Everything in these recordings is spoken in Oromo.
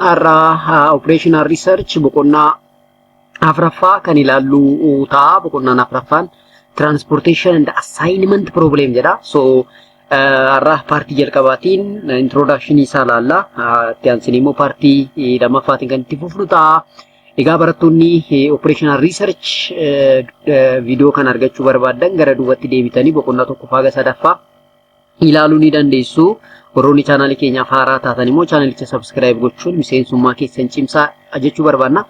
Har'a Operational Research boqonnaa afuraffaa kan ilaallu ta'a. Boqonnaan afuraffaan Transportation and Assignment Problem jedha. So har'a partii jalqabaatiin introduction isaa ilaalla. Itti aansinee immoo partii lammaffaatiin kan itti fufnu ta'a. Egaa barattoonni Operational Research viidiyoo kana argachuu barbaaddan gara duubatti deebitanii boqonnaa tokkoffaa haga sadaffaa ilaaluu ni dandeessu. Warroonni chaanaalii keenyaaf haaraa taatan immoo chaanalicha subscribe gochuun miseensummaa keessan cimsaa jechuu barbaanna.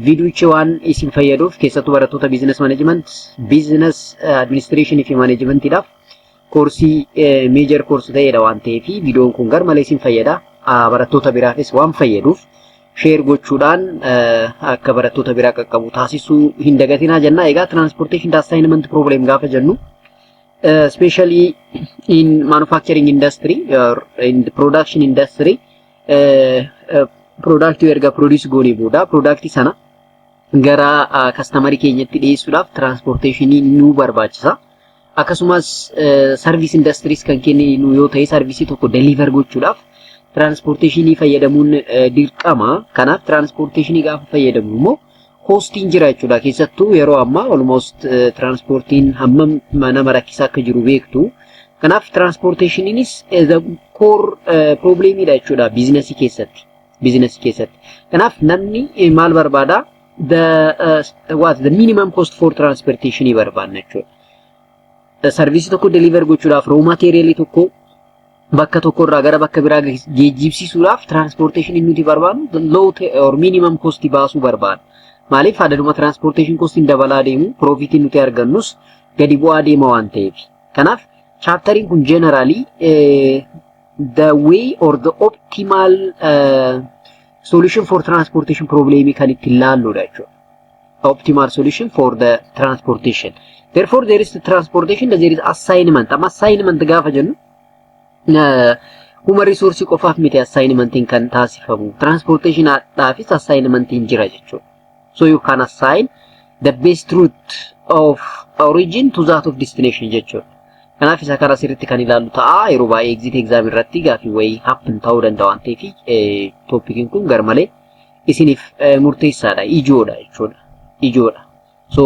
Viidiyichi waan isin fayyaduuf, keessattuu barattoota business management, business administrationii fi managementiidhaaf koorsii major koorsii ta'edha waan ta'eef, viidiyoon kun gar malee isin fayyada. Barattoota biraafis waan fayyaduuf share gochuudhaan akka barattoota biraa qaqqabu taasisuu hin dagatinaa jenna. Egaa transportation assignment problem gaafa jennu, especially in manufacturing industry or in the production industry, product erga produce goonee booda product sana gara customerii keenyatti dhiyeessuudhaaf transportationii nu barbaachisa. Akkasumas service industries kan kenninu yoo ta'e, serviceii tokko deliver gochuudhaaf transportationii fayyadamuun dirqama. Kanaaf transportationii gaafa fayyadamnu immoo costiin jira jechuudha. Keessattuu yeroo ammaa almost transportiin hammam nama rakkisaa akka jiru beektu. Kanaaf transportationiinis core problemiidha jechuudha businessii keessatti. Businessii keessatti. Kanaaf namni maal barbaada? The what, the minimum cost for transportation barbaadna jechuudha. Serviceii tokko deliver gochuudhaaf, raw materialii tokko bakka tokko irraa gara bakka biraa geejjibsiisuudhaaf transportation nuti barbaadnu low or minimum cost baasuu barbaadna. Maaliif? Adaduma transportation costiin dabalaa deemu profitiin nuti argannus gadi bu'aa deema waan ta'eef. Kanaaf chapteriin kun generally the way or the optimal solution for transportation problem kan ittiin laalludha jechuudha. Optimal solution for the transportation. Therefore, there is the transportation, there is assignment. Amma assignment gaafa jennu human resource qofaaf miti assignmentiin kan taasifamu. Transportation dhaafis assignmentiin jira jechuudha. So you can assign the best route of origin to that of destination jechuudha. Kanaaf isa kana sirriitti kan ilaallu ta'a. Yeroo baay'ee exit exam irratti gaafii wayii happen ta'uu danda'a waan ta'eef, topiciin kun garmalee isiniif murteessaadha. Ijoodha jechuudha. Ijoodha. So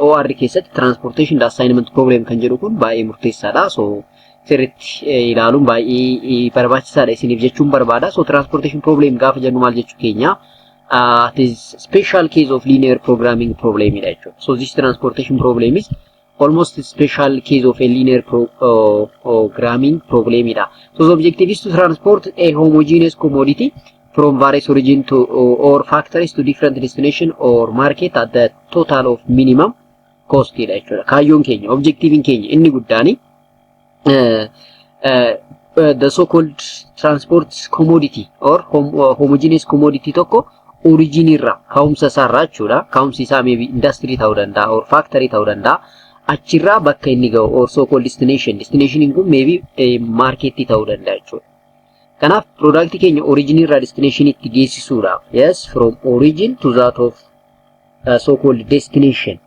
OR keessatti transportation assignment problem kan jedhu kun baay'ee murteessaadha. So sirriitti ilaaluun baay'ee barbaachisaadha isiniif jechuun barbaada. So transportation problem gaafa jennu maal jechuu keenya? It is special case of linear programming problem dha jechuudha. So this transportation problem is almost a special case of a linear programming problem dha. So the objective is to transport a homogeneous commodity from various origin to or factories to different destination or market at the total of minimum cost dha jechuudha. Kaayyoon keenya, objectiviin keenya inni guddaani the so called transport commodity or homogeneous commodity tokko origin irraa, ka'umsa isaarraa jechuudha. Ka'umsi isaa maybe industry ta'uu danda'a or factory ta'uu danda'a. Achirraa bakka inni ga'u or so called destination. Destinationiin kun maybe market ta'uu danda'a jechuudha. Kanaaf product keenya origin irraa destination itti geessisuudhaaf, yes, from origin to that of so called destination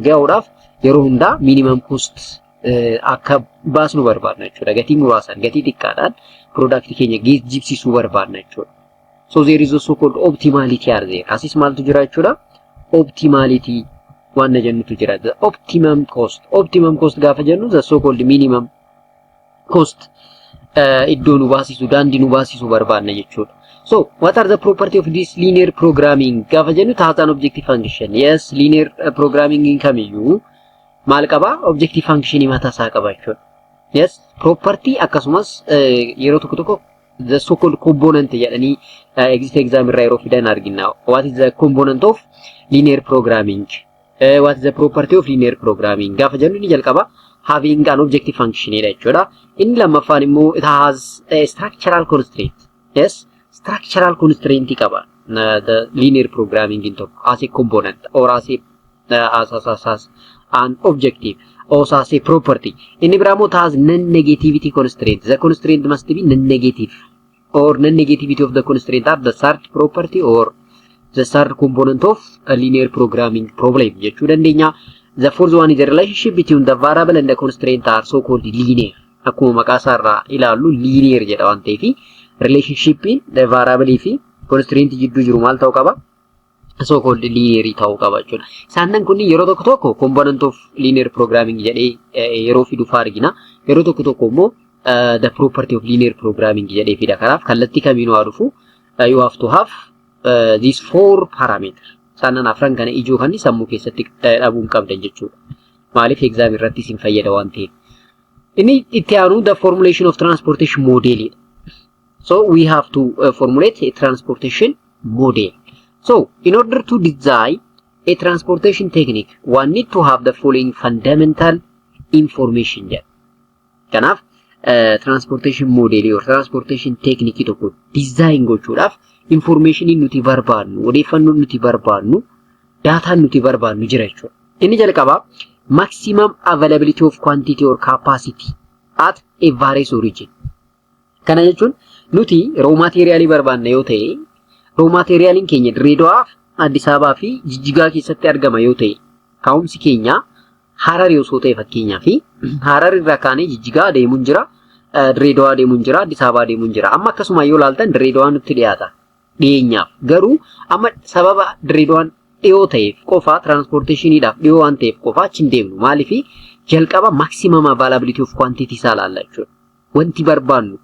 ga'uudhaaf yeroo hundaa minimum cost akka baasnu barbaadna jechuudha. Gatii muraasaan, gatii xiqqaadhaan product keenya geejjibsiisuu barbaadna jechuudha. So there is also called optimality are there. Asis maaltu jira jechuudha? Optimality waan jennutu jira. The optimum cost. Optimum cost gaafa jennu the so called minimum cost iddoo nu baasisu, daandii nu baasisu barbaadna jechuudha. So what are the property of this linear programming gaafa jennu, it has an objective function. Yes, linear programming kamiyyuu maal qaba? Objective function mataa isaa qaba jechuudha. Yes, property akkasumas yeroo tokko tokko the so called component jedhanii exit exam irraa yeroo fidan argina. What is the component of linear programming? What is the property of linear programming? Gaafa jennu inni jalqaba having an objective function dha jechuudha. Inni lammaffaan immoo it has a structural constraint. Yes, structural constraint qaba. The linear programming in tokko as a component or as a as an objective or as a property. Inni biraa immoo it has non-negativity constraint. The constraint must be non-negative, or non-negativity of the constraint are the third property or the third component of a linear programming problem jechuu dandeenya. The fourth one is the relationship between the variable and the constraint are so called linear. Akkuma maqaa isaa irraa ilaallu linear jedha waan ta'eef, relationshipiin the variable fi Constraint jidduu jiru maal ta'uu qaba? So called linear ta'uu qaba jechuudha. Isaan kun yeroo tokko tokko component of linear programming jedhee yeroo fidu fa'aa argina. Yeroo tokko tokko immoo the property of linear programming jedhee fida. Kanaaf kallattii kamiinuu haa dhufu, you have to have these four parameter. Isaan afran kana ijoo kan sammuu keessatti dhabuu hin qabdan jechuudha. Maaliif? Exam irratti isin fayyada waan ta'eef. Inni itti aanu the formulation of transportation model. So we have to formulate a transportation model. So in order to design a transportation technique, one need to have the following fundamental information jedha. Kanaaf transportation model or transportation technique tokko design gochuudhaaf information nuti barbaadnu, odeeffannoon nuti barbaadnu, daataan nuti barbaadnu jira jechuudha. Inni jalqabaa maximum availability of quantity or capacity at a various origin. Kana jechuun nuti raw materialii barbaanna yoo ta'e, raw materialiin keenya Dirreedawaa, Addis Ababaa fi Jijjigaa keessatti argama yoo ta'e, ka'umsi keenya Hararii osoo ta'e, fakkeenyaa fi Harar irraa kaanee Jijjigaa deemuun jira, Dirreedawaa deemuun jira, Addis Ababaa deemuun jira. Amma akkasuma yoo ilaaltan Dirreedawaa nutti dhiyaata dhiyeenyaaf. Garuu amma sababa Dirreedawaan dhiyoo ta'eef qofa, transportationiidhaaf dhiyoo waan ta'eef qofa achi hin deemnu. Maaliif? Jalqaba maximum availability of quantity isaa ilaalla jechuudha. Wanti barbaannu,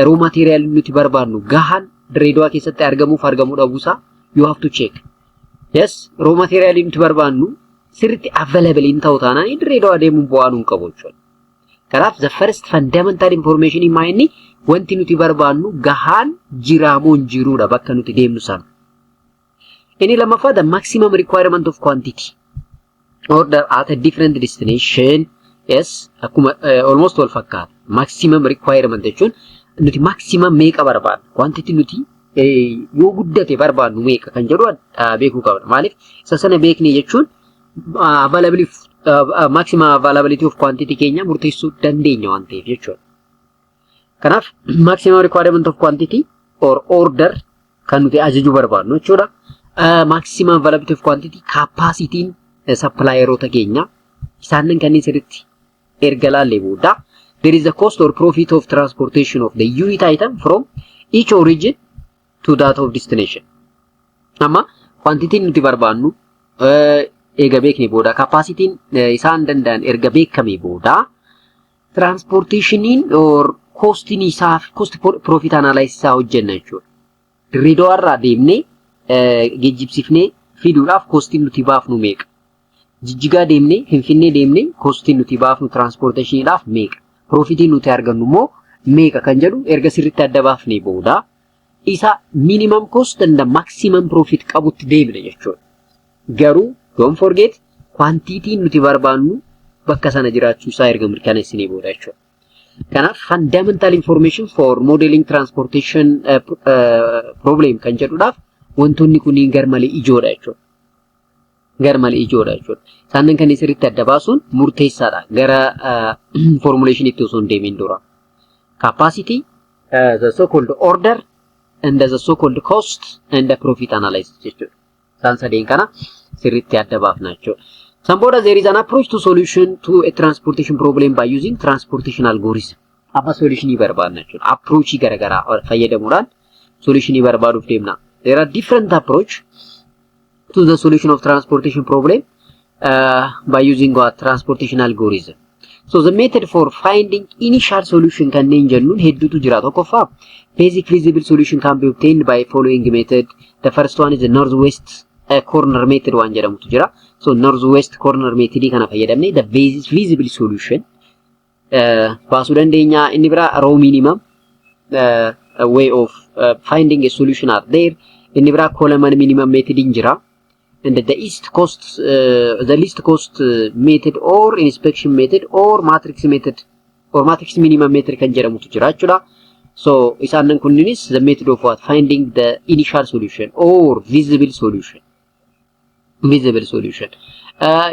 raw material nuti barbaannu gahaan Dirreedawaa keessatti argamuuf argamuu dhabuusaa you have to check. Yes, raw material nuti barbaannu sirriitti available hin ta'u taanaan Dirreedawaa deemuun bu'aa nuun qabu jechuudha. Kanaaf the first fundamental information himaa inni wanti nuti barbaannu gahaan jiraamoo hin jiruudha bakka nuti deemnu sana. Inni lammaffaa the maximum requirement of quantity order at a different destination. Yes, akkuma almost wal fakkaata. Maximum requirement jechuun nuti maximum meeqa barbaadna? Quantity nuti yoo guddate barbaadnu meeqa kan jedhu beekuu qabna. Maaliif? Isa sana beekne jechuun availability, maximum availability of quantity keenya murteessuu dandeenya waan ta'eef jechuudha. Kanaaf maximum requirement of quantity or order kan nuti ajajuu barbaadnu jechuudha. Maximum availability of quantity, capacityin supplieroota keenya, isaanin kanneen sirriitti erga laallee booda, there is a cost or profit of transportation of the unit item from each origin to that of destination. Amma quantityin nuti barbaannu eega beekne booda, capacityin isaan danda'an erga beekame booda, transportationiin or costiin isaa, cost profit analysis isaa hojjenna jechuudha. Dirreedawaa irraa deemnee geejjibsiifnee fiduudhaaf costiin nuti baafnu meeqa? Jijjigaa deemnee, Finfinnee deemnee costiin nuti baafnu transportationiidhaaf meeqa? Profitiin nuti argannu immoo meeqa kan jedhu erga sirriitti adda baafnee booda isa minimum cost and maximum profit qabutti deemna jechuudha. Garuu don't forget, quantityin nuti barbaannu bakka sana jiraachuu isaa erga mirkaneessinee booda jechuudha. Kanaaf fundamental information for modeling transportation problem kan jedhuudhaaf wantoonni kunniin garmalee ijoodha jechuudha. Garmalee ijoodha jechuudha. Isaan kan sirriitti adda baasuun murteessaadha gara formulationitti osoo hin deemin dura. Capacity, the so called order and the so called cost and the profit analysis jechuudha. Isaan sadeen kana sirriitti adda baafna jechuudha. San booda there is an approach to solution to a transportation problem by using transportation algorithm. Amma solutionii barbaadna jechuudha. Approachii garaagaraa fayyadamuudhaan solutionii barbaaduuf deemna. There are different approach to the solution of transportation problem by using what? Transportation algorithm. So the method for finding initial solution kanneen jennuun hedduutu jira. Tokkoffaa, basic feasible solution can be obtained by following method. The first one is the northwest corner method waan jedhamutu jira. So northwest corner method kana fayyadamnee the basic feasible solution baasuu dandeenya. Inni biraa row minimum way of finding a solution are there. Inni biraa column minimum method jira. And the east cost, the least cost method or inspection method or matrix method or matrix minimum method kan jedhamutu jira jechuudha. So isaan kunniinis the method of what? Finding the initial solution or feasible solution. Feasible solution.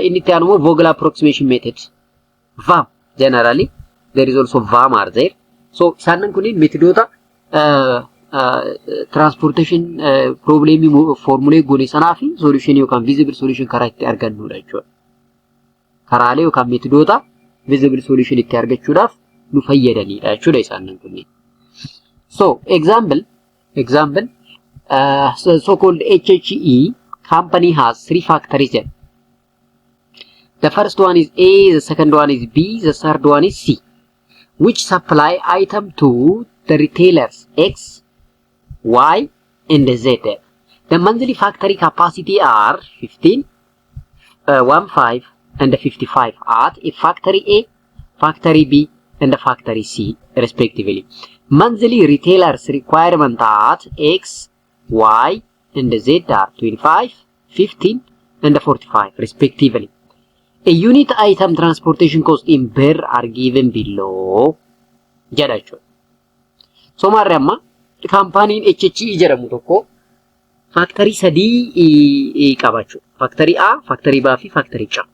Inni itti aanu immoo Vogel approximation method. VAM generally there is also VAM are there. So isaan kunniin methodoota transportation problemii formulate goone sanaa fi solution yookaan feasible solution karaa itti argannudha jechuudha. Karaalee yookaan methodoota feasible solution itti argachuudhaaf nu fayyadanidha jechuudha isaan kunniin. So example So called HHE company has three factories jedha. The first one is A, the second one is B, the third one is C, which supply item to the retailers X, Y, and Z. The monthly factory capacity are 15, 15, and 55 at a factory A, factory B, and factory C respectively. Monthly retailers requirement at X, Y, and Z are 25, 15, and 45 respectively. A unit item transportation cost in birr are given below jedha jechuudha. So maarri amma kaampaaniin HHE jedhamu tokko factory sadii qaba jechuudha. Factory A, factory B fi factory C.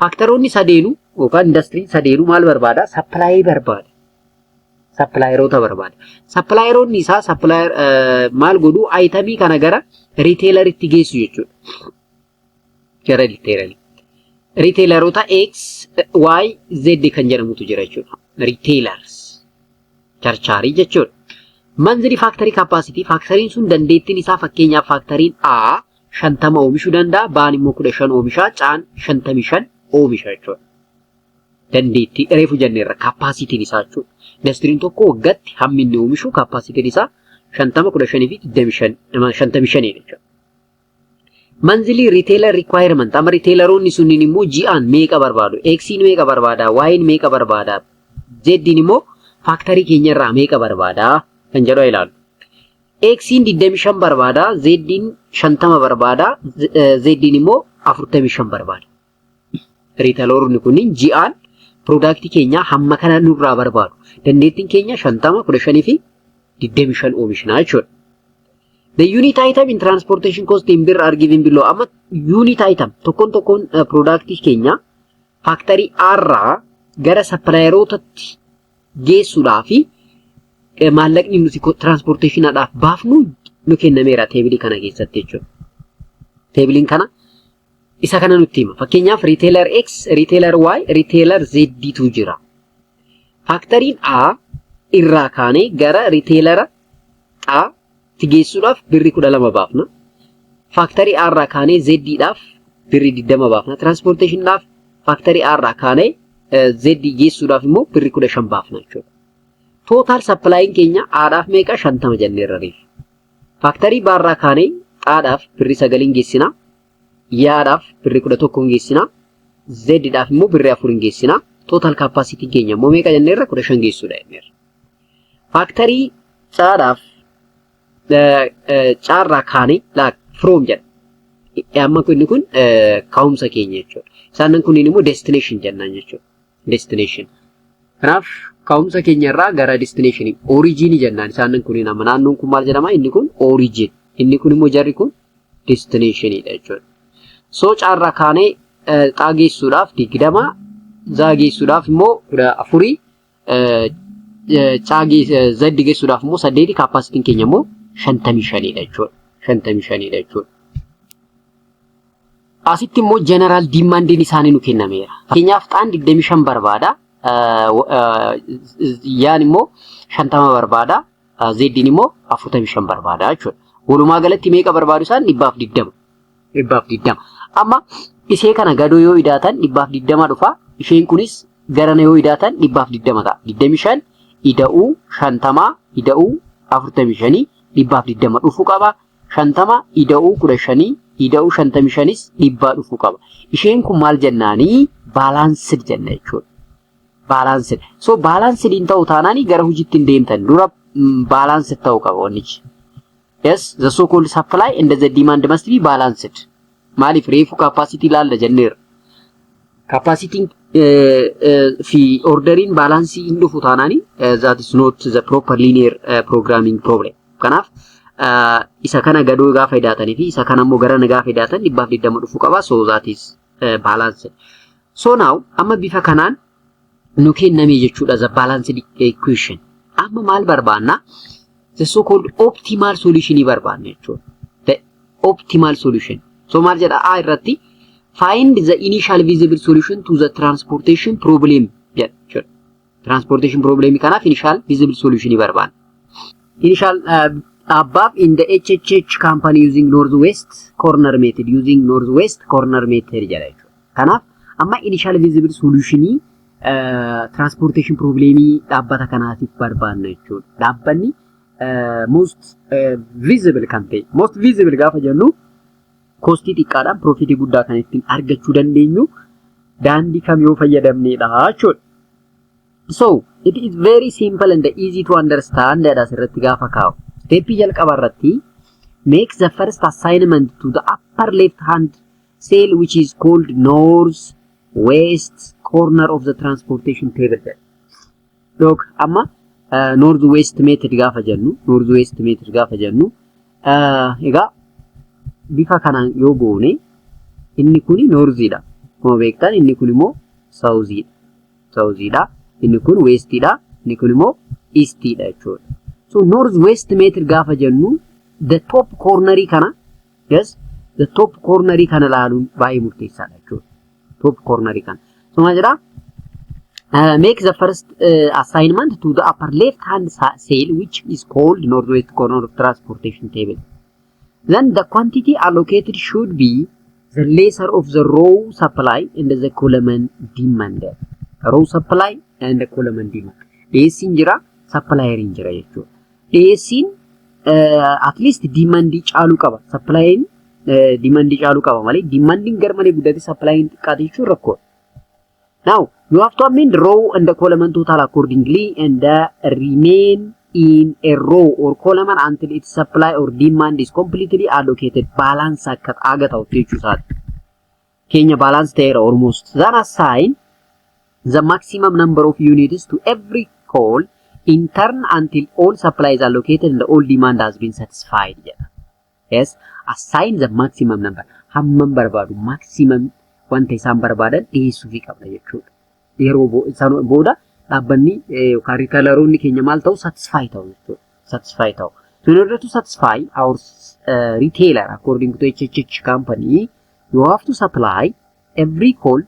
Factoryoonni sadeenuu yookaan indastiriin sadeenuu maal barbaada? Supplierii barbaada. Supplieroota barbaada. Supplieroonni isaa supplier maal godhu? Itemii kana gara retaileritti geessu jechuudha. Gara retailerii. Retaileroota X, Y, Z kan jedhamutu jira jechuudha. Retailers. Charchaarii jechuudha. Monthly factory capacity, factoryn sun dandeettiin isaa, fakkeenyaaf factoryn A 50 oomishuu danda'a, B'n immoo 15 oomisha, C'n 55 oomisha jechuudha. Dandeettii reefu jenneerra, capacityn isaa jechuudha. Indastiriin tokko waggaatti hammi inni oomishu, capacityn isaa 50, 15 fi 55 jechuudha. Monthly retailer requirement, amma retaileroonni sunniin immoo ji'aan meeqa barbaadu? X'n meeqa barbaada? Y'n meeqa barbaada? Z'n immoo factory keenya irraa meeqa barbaada? Kan jedhu ilaalu. X'n 25 barbaada, Z'n 50 barbaada, Z'n immoo 45 barbaada. Retaileroonni kunniin ji'aan productii keenya hamma kana nurraa barbaadu. Dandeettiin keenya 50, 15 fi 25 oomishnaa jechuudha. The unit item in transportation cost in birr are given below. Amma unit item tokkoon tokkoon productii keenya factory A irraa gara supplierootatti geessuudhaa fi maallaqni nuti transportationaadhaaf baafnu nu kennameera tableii kana keessatti jechuudha. Tableiin kana isa kana nutti hima. Fakkeenyaaf retailer X, retailer Y, retailer Z tu jira. Factoryn A irraa kaanee gara retailera A tti geessuudhaaf birri 12 baafna. Factory A irraa kaanee Z dhaaf birri 20 baafna. Transportationaaf factory A irraa kaanee Z geessuudhaaf immoo birri 15 baafna jechuudha. Total supplyin keenya A dhaaf meeqa? 50 jenneerra reef. Factory B irraa kaanee Xaadhaaf birri 9 geessina. Yaadhaaf birri 11 geessina. Zedhaaf immoo birri 4 geessina. Total capacityn keenya immoo meeqa jenneerra? 15 geessuudha jenneerra. Factory Caadhaaf caarraa kaanee laak from jedha. Amma inni kun ka'umsa keenya jechuudha. Isaan kunniin immoo destination jennaan jechuudha. Destination. Kanaaf ka'umsa keenya irraa gara destination, origin jennaan isaan kunniin. Amma naannoon kun maal jedhama? Inni kun origin. Inni kun immoo, jarri kun destinationidha jechuudha. So caarraa kaanee xaa geessuudhaaf 20, zaa geessuudhaaf immoo 14, caa zeddi geessuudhaaf immoo 8, capacityn keenya immoo 55dha jechuudha. 55dha jechuudha. Asitti immoo general demandiin isaanii nu kennameera. Fakkeenyaaf xaan 25 barbaada. Yaan immoo 50 barbaada. Zeddiin immoo 45 barbaada jechuudha. Walumaa galatti meeqa barbaadu isaan? 120. 120. Amma ishee kana gadoo yoo idaatan 120 dhufa. Isheen kunis garana yoo idaatan 120 ta'a. 25 ida'uu 50 ida'uu 45 120 dhufuu qaba. 50 ida'uu 15 ida'uu 55s 100 dhufuu qaba. Isheen kun maal jennaanii? Balanced jenna jechuudha. Balanced. So balanced hin ta'u taanaanii gara hojiitti hin deemtan, dura balanced ta'uu qaba wannichi. Yes, the so called supply and the demand must be balanced. Maaliif? Reefu capacity ilaalla jenneerra. Capacityn fi orderiin balanceii hin dhufu taanaanii, that is not the proper linear programming problem. Kanaaf isa kana gadoo gaafa idaatanii fi isa kana immoo garana gaafa idaatan 120 dhufuu qaba. So that is balanced. So now amma bifa kanaan nu kenname jechuudha, the balanced equation. Amma maal barbaanna? The so called optimal solution barbaanna jechuudha. The optimal solution. So maal jedha? A irratti "Find the initial feasible solution to the transportation problem" jedha jechuudha. Transportation problem kanaaf initial feasible solution barbaanna. Initial Above in the HHH company using northwest corner method, using northwest corner method jedha jechuudha. Kanaaf amma initial feasible solutionii transportation problemii dhaabbata kanaatiif barbaanna jechuudha. Dhaabbanni most feasible kan ta'e, most feasible gaafa jennu costii xiqqaadhaan profitii guddaa kan ittiin argachuu dandeenyu daandii kam yoo fayyadamnedha jechuudha. So it is very simple and easy to understand jedha asirratti gaafa kaa'u. Steppii jalqaba irratti make the first assignment to the upper left hand cell, which is called north west corner of the transportation table jedha. Look, amma north west method gaafa jennu, north west method gaafa jennu, egaa bifa kanaan yoo goone inni kuni northiidha. Akkuma beektan inni kun immoo southiidha. Southiidha. Inni kun westiidha. Inni kun immoo eastiidha jechuudha. So north west method gaafa jennu the top cornerii kana, yes, the top cornerii kana ilaaluun baay'ee murteessaadha jechuudha. Top cornerii kana. So maal jedhaa? Make the first assignment to the upper left hand cell, which is called northwest corner of transportation table. Then the quantity allocated should be the lesser of the row supply and the column demand. Row supply and the column demand. Dhiyeessiin jira, supplieriin jira jechuudha. Dhiyeessiin at least demandii caaluu qaba. Supplyiin demandii caaluu qaba malee demandiin garmalee guddate supplyiin xiqqaate jechuun rakkoodha. Now, you have to amend row and the column total accordingly and remain in a row or column until its supply or demand is completely allocated. Balance akka aga ta'utti jechuu isaati. Keenya balance ta'eera almost. Then assign the maximum number of units to every call in turn until all supply is allocated and all demand has been satisfied jedha. Yes, assign the maximum number. Hammam barbaadu, maximum wanta isaan barbaadan dhiyeessuufii qabna jechuudha. Yeroo isaan booda dhaabbanni yookaan retaileroonni keenya maal ta'u? Satisfy ta'u jechuudha. Satisfy ta'u. So in order to satisfy our retailer according to HHH company, you have to supply every call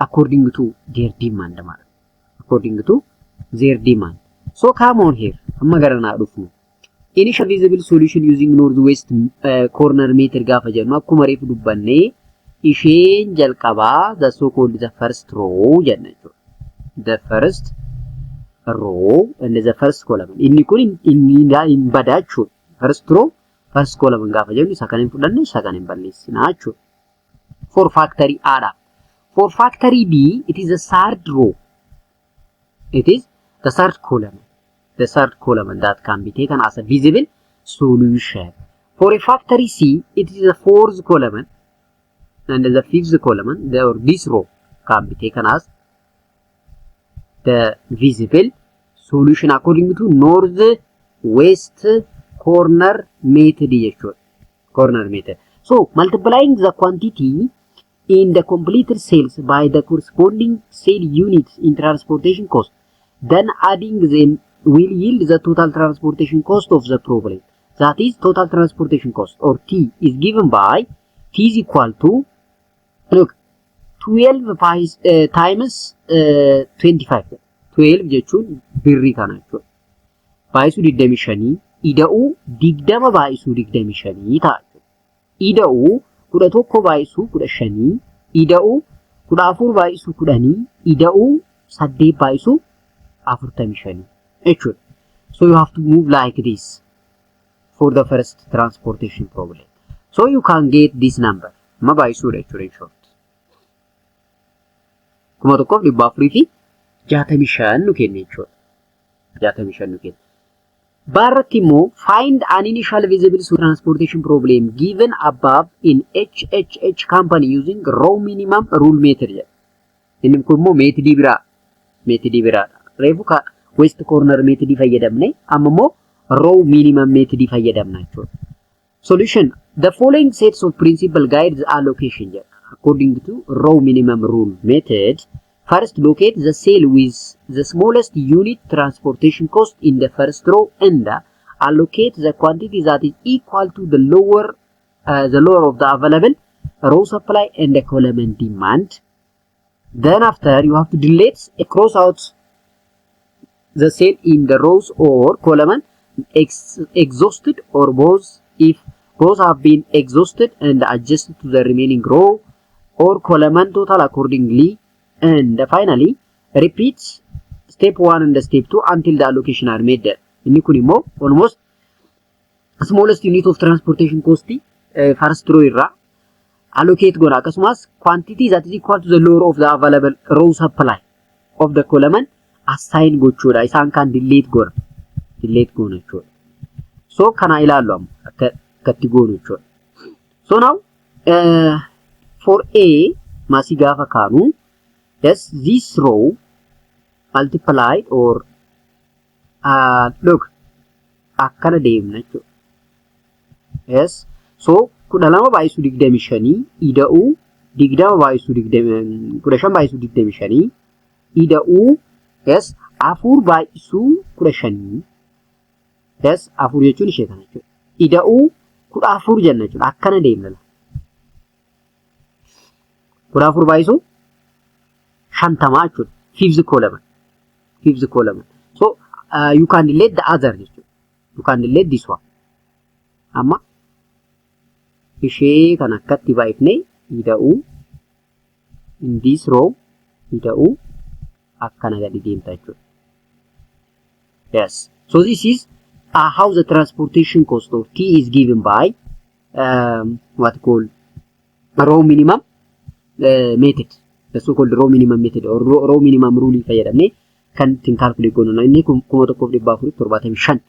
according to their demand ማለት according to their demand. So come on here. Amma gara naa dhufnu. Initial feasible solution using northwest corner method gaafa jennu akkuma reefu dubbannee isheen jalqabaa the so called the first row jenna jechuudha. The first row and the first column. Inni kun inni hin badaa jechuudha. First row, first column gaafa jennu isa kan hin fudhanne, isa kan hin balleessinaa jechuudha. For factory A dha. For factory B, it is the third row. It is the third column. The third column that can be taken as a feasible solution. For a factory C, it is the fourth column and the fifth column, or this row can be taken as the feasible solution according to north west corner method jechuudha. Corner method. So multiplying the quantity in the completed cells by the corresponding cell units in transportation cost, then adding them will yield the total transportation cost of the problem. That is, total transportation cost or T is given by T is equal to, look, 12 times 25. 12 jechuun birrii kana jechuudha. Baay'isuu 25 ida'uu 20 baay'isuu 25 ta'a jechuudha. Ida'uu 11 baay'isuu 15 ida'uu 14 baay'isuu 10 ida'uu 8 baay'isuu 45 jechuudha. So you have to move like this for the first transportation problem. So you can get this number. Amma baay'isuudha jechuudha in short. 1465 nu kenne jechuudha. 65 nu kenne. Baarratti immoo find an initial feasible transportation problem given above in HHH company using row minimum rule method jedha. Inni kun immoo methodii biraa, methodii biraadha. Reefu ka west corner methodii fayyadamne, amma immoo row minimum methodii fayyadamna jechuudha. Solution: the following sets of principle guides allocation jedha. According to row minimum rule method, first locate the cell with the smallest unit transportation cost in the first row and allocate the quantity that is equal to the lower of the available row supply and the column demand. Then after, you have to delete, cross out the cell in the rows or column exhausted or both if both have been exhausted and adjusted to the remaining row or column total accordingly, and finally repeat step 1 and step 2 until the allocation are made. Inni kun immoo almost smallest unit of transportation cost first row irraa allocate goona, akkasumas quantity that is equal to the lower of the available row supply of the column assign gochuudha. Isaan kan delete goona jechuudha. So kana ilaallu amma akka akkatti goonu jechuudha. So now for A maasii gaafa kaanu, yes, this row multiplied or look, akkana deemna jechuudha. Yes, so 12 baay'isuu 25 ida'uu 20 baay'isuu 15 baay'isuu 25 ida'uu, yes, 4 baay'isuu 15, yes, 4 jechuun ishee kana jechuudha. Ida'uu 14 jenna jechuudha. Akkana deemna. 14 baay'isuu 50 jechuudha. Fifth column. Fifth column. So you can delete the other jechuudha. You can delete this one. Amma ishee kan akkatti baay'ifnee ida'uu in this row ida'uu akkana gadi deemta jechuudha. Yes. So this is how the transportation cost of T is given by what called row minimum method. The so called row minimum method or row minimum rule fayyadamnee kan ittiin calculate goonu. Inni 1475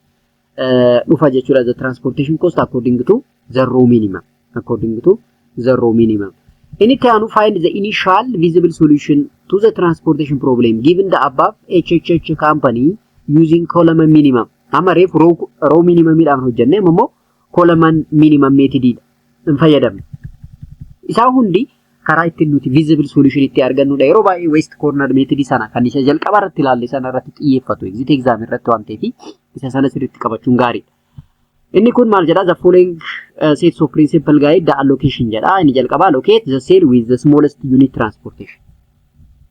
dhufa jechuudha. The transportation cost according to the row minimum. According to the row minimum. Inni itti aanu, find the initial feasible solution to the transportation problem given the above HHH company using column minimum. Amma reefu row minimum dhaan hojjenne, amma immoo column minimum method hin fayyadamne. Isaan hundi karaa ittiin nuti feasible solution itti argannudha. Yeroo baay'ee west corner method sana kan isa jalqaba irratti ilaalle sana irratti xiyyeeffatu exit exam irratti waan ta'eef isa sana sirriitti qabachuun gaariidha. Inni kun maal jedha? The following sets of principle guide the allocation jedha. Inni jalqaba, allocate the cell with the smallest unit transportation.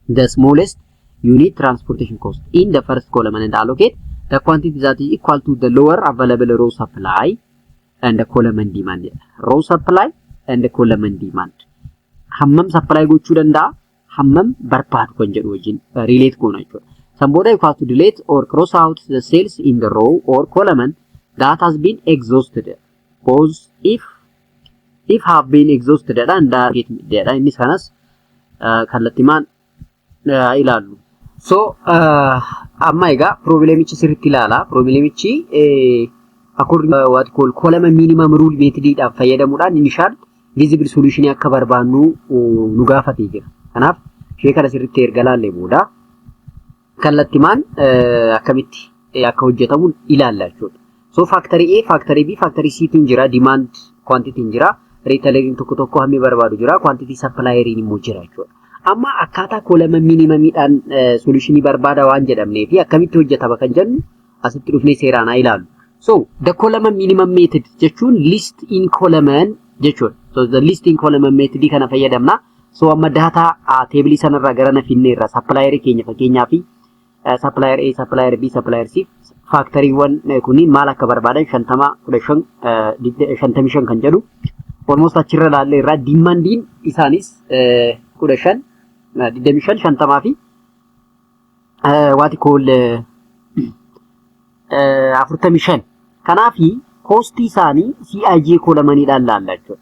The smallest unit transportation cost in the first column and allocate the quantity that is equal to the lower available row supply and the column demand jedha. Row supply and the column demand. Hammam supply gochuu danda'a? Hammam barbaadu kan jedhu wajjin relate goona jechuudha. San booda you have to delete or cross out the cells in the row or column that has been exhausted. Both if have been exhausted dha and jedha. Innis kanas kallattimaan ilaallu. So amma egaa problemichi sirriitti ilaala. Problemichi according what call column minimum rule methodidhaan fayyadamuudhaan initial feasible solution akka barbaannu nu gaafatee jira. Kanaaf ishee kana sirriitti erga laallee booda kallattimaan akkamitti akka hojjetamu ilaalla jechuudha. So factory A, factory B, factory C tiin jira, demand quantity jira, retaileriin tokko tokko hammi barbaadu jira, quantity supplieriin immoo jira jechuudha. Amma akkaataa column minimumiidhaan solutionii barbaada waan jedhamnee fi akkamitti hojjetama kan jennu asitti dhufnee seeraan haa ilaallu. So the column minimum method jechuun list in column jechuudha. So the list in column method kana fayyadamna. So amma data tableii sanarraa gara nafinneerra supplierii keenya, fakkeenyaa fi supplier A, supplier B, supplier C, factoryiiwwan kunniin maal akka barbaadan, 50, 15, 55 kan jedhu almost achirra ilaalle irraa, demandiin isaanis 15, 25, 50 fi what call 45. Kanaafi costii isaanii CIJ columniidhaan laalla jechuudha.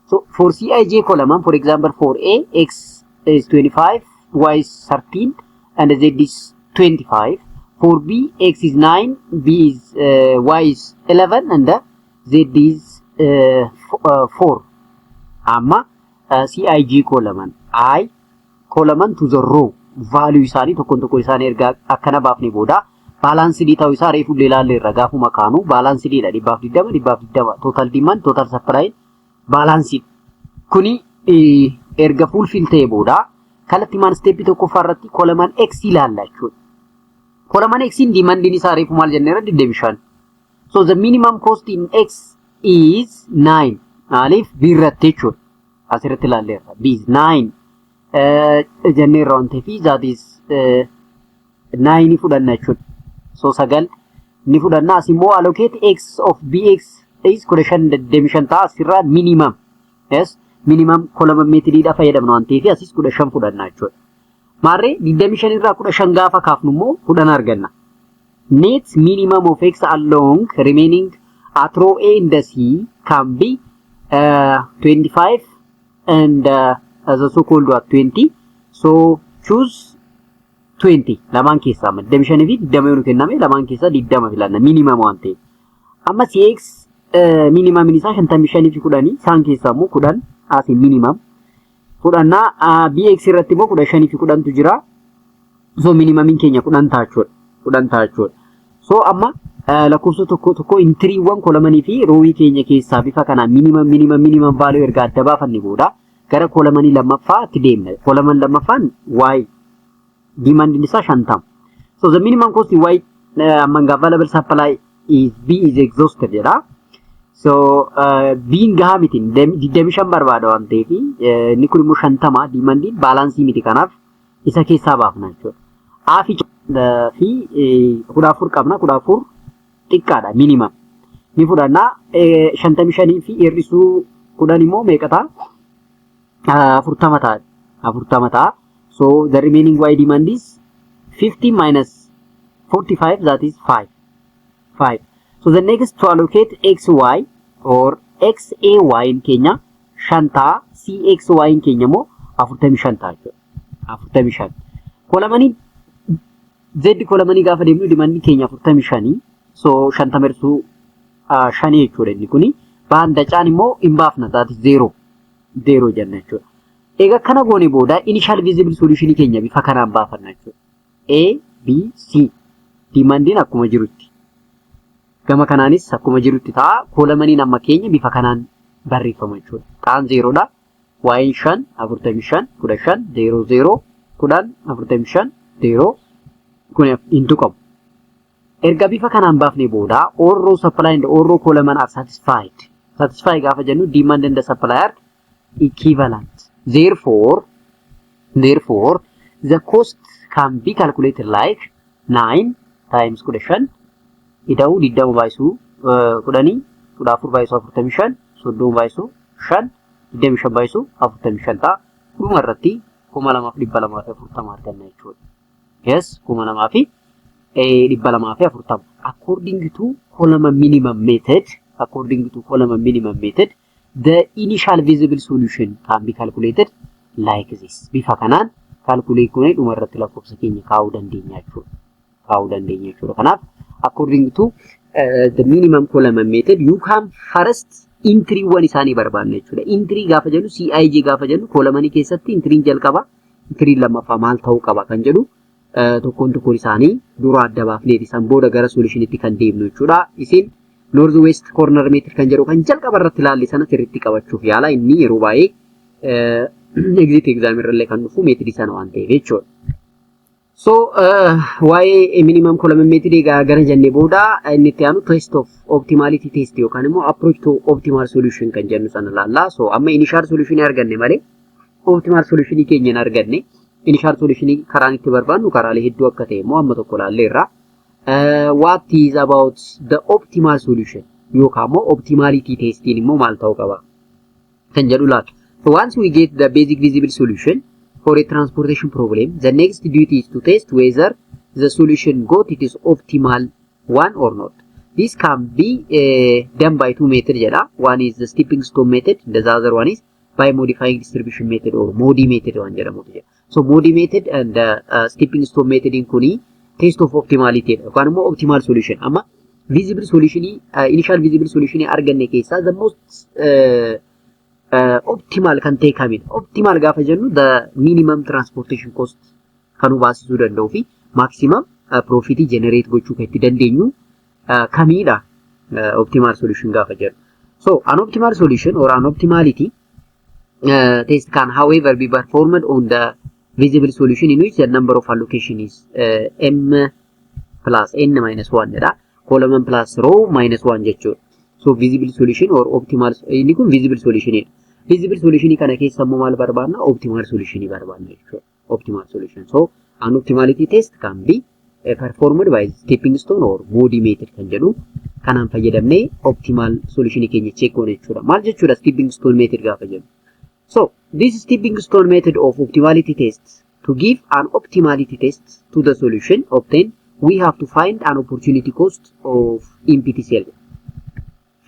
So for CIJ column, for example, for A, X is 25, Y is 13 and Z is 25. For B, X is 9, B is Y is 11 and Z is 4. Amma CIJ column, I column to the row value isaanii tokkoon tokko isaanii erga akkana baafne booda, balancedii ta'uu isaa reefu ilaalle irra gaafuma kaanu balancediidha. 120, 120, total demand, total supply balanced. Kuni erga fulfill ta'e booda kallattimaan stepii tokkoffaa irratti column X ilaalla jechuudha. Column X demandiin isaa reefu maal jenneera? 25. So the minimum cost in X is 9. Maaliif? B irratti jechuudha. Asirratti ilaalleerra. B is 9 jenneerra waan ta'eef that is 9 fudhanna jechuudha. So 9 Ni fudhanna. As immoo allocate x of bx is 15 25 ta'a asirraa minimum. Yes, minimum column methodidha fayyadamna waan ta'eef asis 15 fudhanna jechuudha. Maarree 25 irraa 15 gaafa kaafnu immoo 10 arganna. Net minimum of x along remaining at row A in the C can be 25 and as a so called what, 20. So choose 20. Lamaan keessaa 25 fi 20 yoo nu kenname, lamaan keessaa 20 filanna minimum waan ta'eef. Amma CX minimum isaa 55 fi 10, isaan keessaa immoo 10 asii minimum fudhannaa. BX irratti immoo 15 fi 10tu jira. So minimumiin keenya 10 ta'a jechuudha. 10 ta'a jechuudha. So amma lakkoofsa tokko tokko entrywwan columnii fi rowii keenya keessaa bifa kanaan minimum minimum minimum value erga adda baafanne booda gara columnii lammaffaatti deemna. Column lammaffaan Y demandiin isaa 50. So the minimum cost Y among available supply is B is exhausted jedha. So B'n gahaa miti, 25 barbaada waan ta'eef, inni kun immoo 50, demandiin balancii miti, kanaaf isa keessaa baafna jechuudha. A fi 14 qabna, 14 xiqqaadha minimum. Ni fudhannaa. 55 fi hir'isuu 10 immoo meeqa ta'a? 40 ta'a. 40 ta'a. So the remaining Y demand is 50 minus 45, that is 5. 5. So the next to allocate XY or XAY in keenya 5 ta'a. CXY in keenya immoo 45 ta'a jechuudha. 45. Columnii Z columnii gaafa deemnu demandii keenya 45. So 50 hir'isuu 5 jechuudha inni kuni. Baanda caan immoo hin baafna, that is 0. 0 jenna jechuudha. Egaa kana goone booda initial feasible solution keenya bifa kanaan baafanna jechuudha. A, B, C. Demandiin akkuma jirutti. Gama kanaanis akkuma jirutti ta'a. Columniin amma keenya bifa kanaan barreeffama jechuudha. Xaan zerodha. Y'n 5, 45, 15, 0, 0, 10, 45, 0 kun hin tuqamu. Erga bifa kanaan baafnee booda all row supply and all row column are satisfied. Satisfy gaafa jennu demand and the supply are equivalent. Therefore, the cost can be calculated like 9 times 15 ida'uu 20 baay'isuu 10, 14 baay'isuu 45, 30 baay'isuu 5, 25 baay'isuu 45 ta'a. Dhuma irratti 2240 arganna jechuudha. Yes, 2240. According to column minimum method, according to column minimum method, the initial feasible solution can be calculated like this. Bifa kanaan calculate goonee dhuma irratti lakkoofsa keenya kaa'uu dandeenya jechuudha. Kaa'uu dandeenya jechuudha. Kanaaf according to the minimum column method, you can first entrywwan isaanii barbaanna jechuudha. Entry gaafa jennu, CIJ gaafa jennu, columnii keessatti entryn jalqaba, entryn lammaffaa maal ta'uu qaba kan jedhu tokkoon tokkoon isaanii dura adda baafneeti san booda gara solutionitti kan deemnu jechuudha. Isin North West Corner Method kan jedhu kan jalqaba irratti ilaalle sana sirriitti qabachuuf yaala. Inni yeroo baay'ee exit exam irrallee kan dhufu methodii sana waan ta'eef jechuudha. So waa'ee minimum column method egaa gara jennee booda inni itti aanu test of optimality test yookaan immoo approach to optimal solution kan jennu sana ilaalla. So amma initial solution arganne malee optimal solution keenya hin arganne. Initial solution karaan itti barbaannu karaalee hedduu akka ta'e immoo amma tokko ilaalleerra. What is about the optimal solution yookaan immoo optimality testiin immoo maal ta'uu qaba kan jedhu laata. So once we get the basic feasible solution for a transportation problem, the next duty is to test whether the solution got it is optimal one or not. This can be done by two methods jedha. One is the stepping stone method, the other one is by modifying distribution method or MODI method waan jedhamutu jira. So MODI method and stepping stone method kuni test of optimality dha yookaan immoo optimal solution. Amma feasible solution, initial feasible solution arganne keessaa the most optimal kan ta'e kamidha? Optimal gaafa jennu the minimum transportation cost kan nu baasisuu danda'uu fi maximum profit generate gochuu kan itti dandeenyu kamidha optimal solution gaafa jennu. So an optimal solution or an optimality test can, however, be performed on the feasible solution in which the number of allocation is m plus n minus 1 jedha. Column plus row minus 1 jechuudha. So feasible solution or optimal, inni kun feasible solution dha. Feasible solution kana keessa immoo maal barbaanna? Optimal solution barbaanna jechuudha. Optimal solution. So an optimality test can be performed by stepping stone or MODI method kan jedhu kanaan fayyadamnee optimal solution keenya check goone jechuudha. Maal jechuudha stepping stone method gaafa jennu? So this stepping stone method of optimality test, to give an optimality test to the solution obtained, we have to find an opportunity cost of empty cell.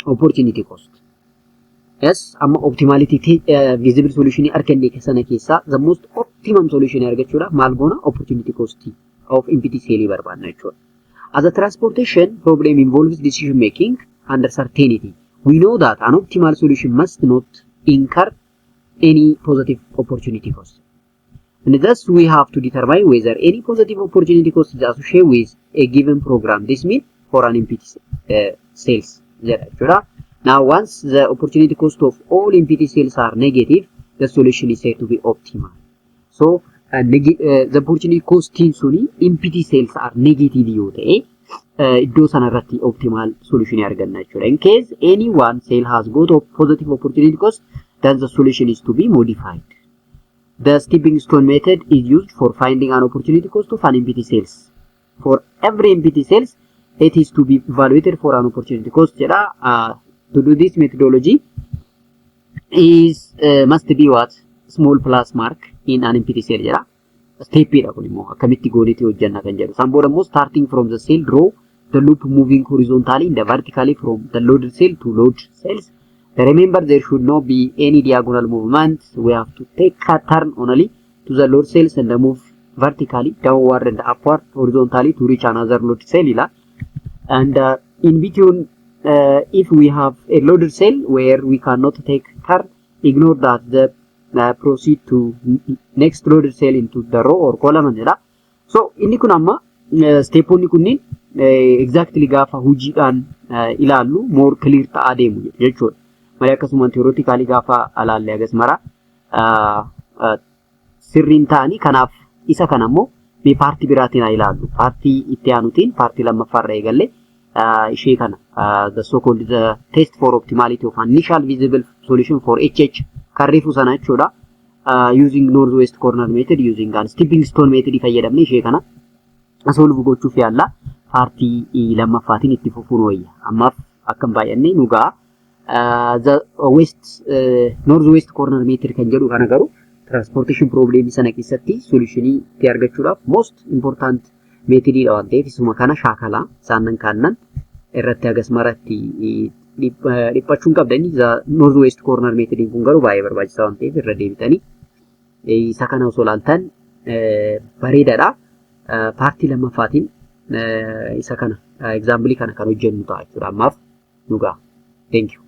Opportunity cost. Yes, amma optimality feasible solution arganne sana keessaa the most optimum solution argachuudhaaf maal goona? Opportunity cost of empty cell barbaadna jechuudha. As a transportation problem involves decision making under certainty, we know that an optimal solution must not incur any positive opportunity cost. And thus we have to determine whether any positive opportunity cost is associated with a given program. This means for an empty cells jedha jechuudha. Now once the opportunity cost of all empty cells are negative, the solution is said to be optimal. So the opportunity cost suni empty cells are negative yoo ta'e, iddoo sanarratti optimal solution arganna jechuudha. In case any one cell has got a positive opportunity cost, then the solution is to be modified. The stepping stone method is used for finding an opportunity cost of an empty cells. For every empty cells, it is to be evaluated for an opportunity cost jedha. To do this methodology is must be what? Small plus mark in an empty cell jedha. Steppiidha kun immoo akkamitti gooneeti hojjenna kan jedhu. San booda immoo starting from the cell, draw the loop moving horizontally and vertically from the loaded cell to load cells. Remember, there should not be any diagonal movement. We have to take a turn only to the load cells and move vertically downward and upward horizontally to reach another load cell ይላል። And in between, if we have a loaded cell where we cannot take turn, ignore that, the proceed to next loaded cell into the row or column jedha. So inni kun amma stepoonni kunniin exactly gaafa hojiidhaan ilaallu more clear ta'aa deemu jechuudha. Malee akkasuma theoretically gaafa ilaalle agas mara sirriin ta'anii, kanaaf isa kana immoo mee partii biraatiin haa ilaallu. Partii itti aanutiin, partii lammaffaarra eegalle ishee kana, the so called the test for optimality of initial feasible solution for HH kan reefu sana jechuudha. Using north west corner method, using an stepping stone method fayyadamne ishee kana solve gochuuf yaalla. Partii lammaffaatiin itti fufuun wayya. Ammaaf akkam baay'anne nu ga'a. The west north west corner method kan jedhu kana garuu transportation problem sana keessatti solutionii itti argachuudhaaf most important methodidha waan ta'eef, isuma kana shaakalaa isaanan kaannan irratti hagas maratti dhiphachuu hin qabdani. North west corner methodiin kun garuu baay'ee barbaachisaa waan ta'eef, irra deebitanii isa kana osoo ilaaltan bareedaadha. Partii lammaffaatiin isa kana example kana kan hojjennu ta'a jechuudha. Ammaaf nu ga'a. Thank you.